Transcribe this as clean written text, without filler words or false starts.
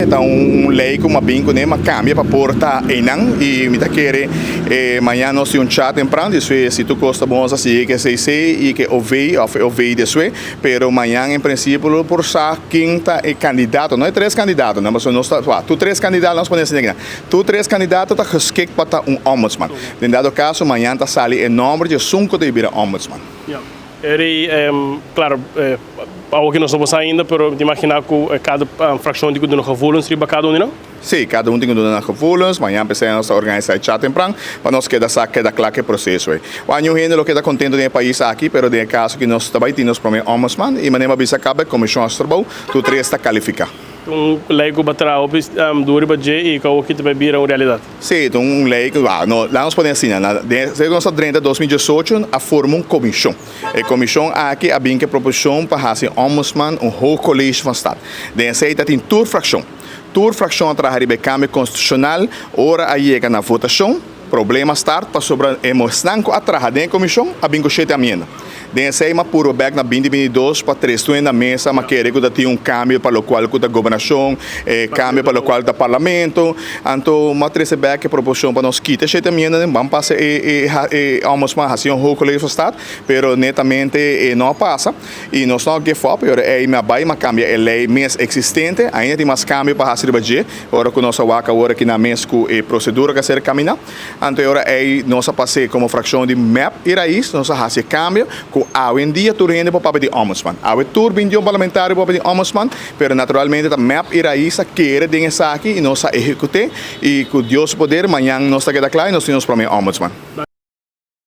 Ta un lei ku m'a bin kuné, m'a kambia pa por ta einan i mi ta kere mañana nos tin un chat tempran despues si tur kos ta bon nos ta sigui ku e CC i ku e OV òf e OV despues pero mañana en prinsipio lo por sa ken ta e kandidato, no e tres kandidatonan pasobra nos ta tur tres kandidato nos pone asina tur tres kandidato ta geskikt pa ta un ombudsman. Den dado kaso mañana ta sali e nòmber di esun ku ta bira ombudsman. Eri, Claro, awo ki nos no por sa ainda, pero mi ta imagina cu cada fraccion tin cu duna gevoelens riba cada un di nan. Sí, cada un tin cu duna nan gevoelens. Mañan p'esei nos ta organisa e chat tempran pa nos keda sa keda cla cu e proceso ei. Wak, niun hende lo keda contento den e pais aki, pero den e caso ki nos ta bay tin nos prome ombudsman y manera mi a bisa caba e comision a strobao, tur tres ta califica. Un ley cu bo a traha hopi duro riba dje y cu awo ki ta bay bira un realidad. Sí, ta un ley cu, bah, no, laat nos pone asina, na, den, desde cu nos a drenta 2018 a forma un comision. E comision aki a bin cu e proposicion pa haci ombudsman un hoog college van stad. Den esey ta tin tur fraccion. Tur fraccion a traha riba e cambio constitucional. Ora a yega na votacion, problema start pasobra e esnan cu a traha den e comision a bin cu shete amienda. Den esey m'a purba bek na binti binti dos pa tres tuen na mesa, m'a kere cu ta tin un cambio pa locual cu ta gobernacion, e cambio pa locual ta parlamento. Anto m'a trece bek e proposicion pa nos kita e shete amiendanan, ban pasa e e ombudsman haci un hoogcollege van staat, pero netamente e no a pasa y nos no a give up y ora ey mi a bay m'a cambia e ley mes existente, ainda tin mas cambio pa haci riba dje, ora cu nos a wak awor aki na mes cu e procedura cu a ser camina. Anto e ora ei nos a pas'é komo frakshon di mep i rais, nos a hasi e kambio ku awendia tur hende por papia di ombudsman. Awe tur bintiun parlamentario por papia di ombudsman, pero naturalmente ta mep i rais a kere den esaki i nos a ehekut'é i ku Dios su poder mañan nos ta keda kla i nos tin nos promé ombudsman.